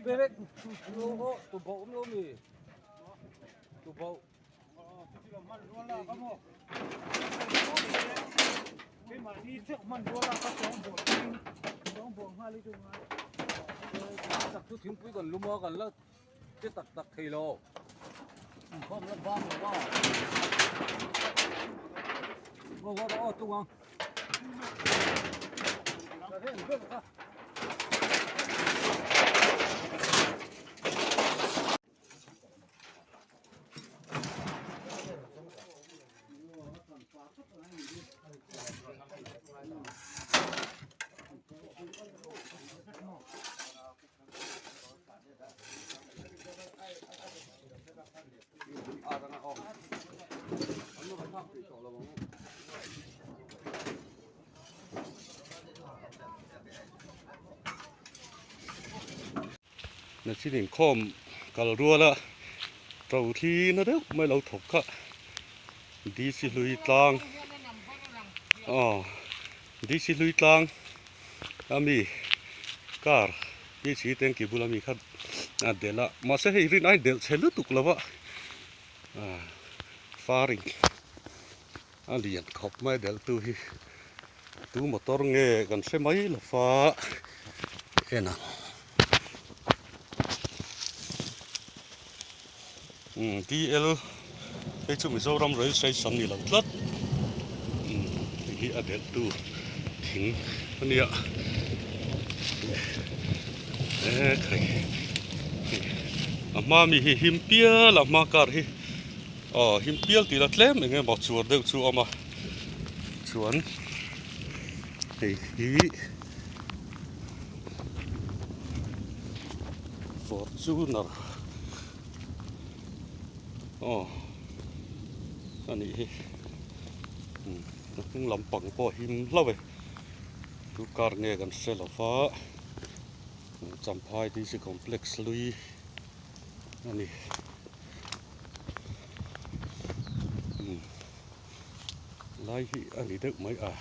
Bebek tu bau lo mi tu bau tak chu thingpui kan lum a kan la che tak tak thei lo inkhawm la bang lo a ngo ngo aw tung ang Nachin inkhawm kal ruala to thli na deuh mai lo thawk kha DC hlui tlang aw DC hlui tlang ami car DC tanki bula mi kha a delh a mahse hei rin ai delh chhe lutuk lo va ah faring a lian khawp mai delh tu hi tu motor nge kan hre mai lo va en ang umm DL hei chu Mizoram rail station ni lo tlat umm hei hi a delh tu thing a nia ekhai a hma mi hi him pial a hma car hi aw him pial tih la tlem eng emaw chuar deuh chu a awm a chuan hei hi Fortuner aw a nih hi a hnung lampang pawh a him hlauh e chu car nge kan hre lo va Champhai D C complex hlui a ni lai hi a ni deuh mai a.